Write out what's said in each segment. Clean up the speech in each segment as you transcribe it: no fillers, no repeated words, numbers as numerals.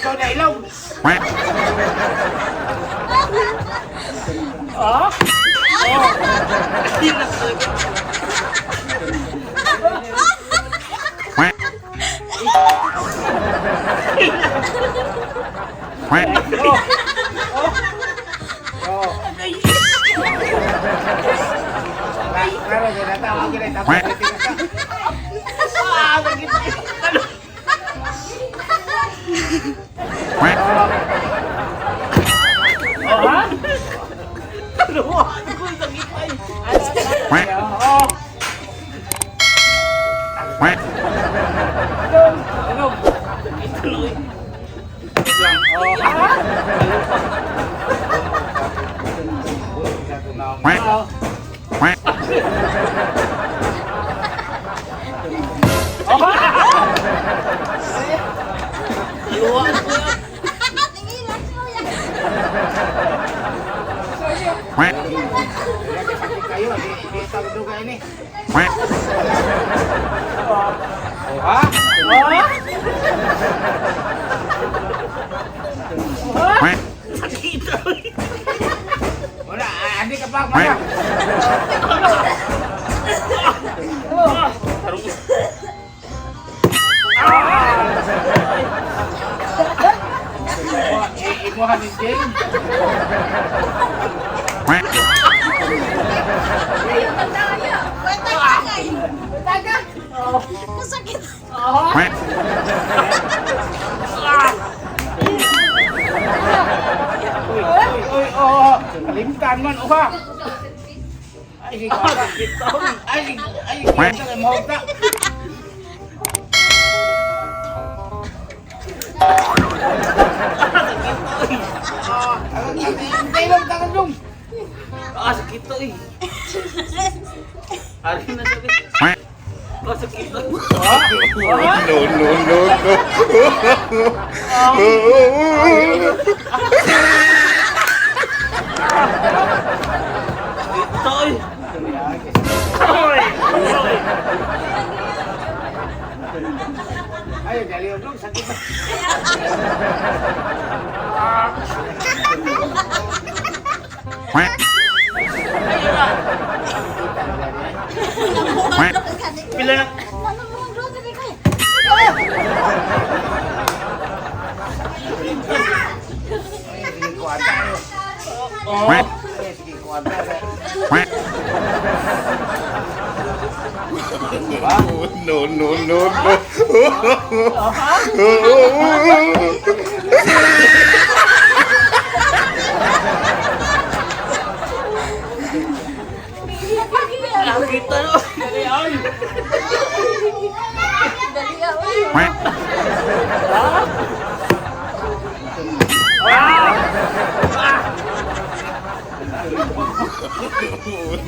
Ato na ilog. Oh. Klaro, ginatawag gina tapos tigas ka. Ah, sakit. Oh, ha? Ano mo? Ako, sakit ay. Oh. Ilog. Ilog. Sakit tuloy. Lang. Oh. Oh. Luwa ko yan. Tingilan siya. Kayo, di tawag duga ini. Oh, ha? Oh. Sakit tuloy. Wala, andi ka pa mana. Tarong. Imuha ni Jane. Taga. Masakit. Uy, uy, uy, oh. Kalimtan man, uha. Ay, sige, kuwanta. Sakit tuloy. Ay, sige, ay, sige, kuwanta kay mahog ta. Sakit tuloy. Ah, ang tagal dong. Ah, sakit to eh. Ari na sakit. Ah, sakit to. No, no, no, no. Sakit to eh. Oy! Oy! Ay, gali dong, sakit. Ayun na. Pila na. Ay, sige, kuwanta. Oh. Ay, sige, kuwanta. No, no, no, no. Sakit to. Dali, ay. Dali ah, uy.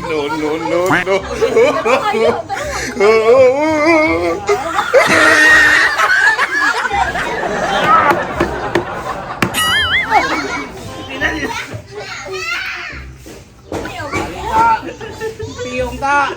No, no, no, no. Kayo, tara. Ta. Piyong ta.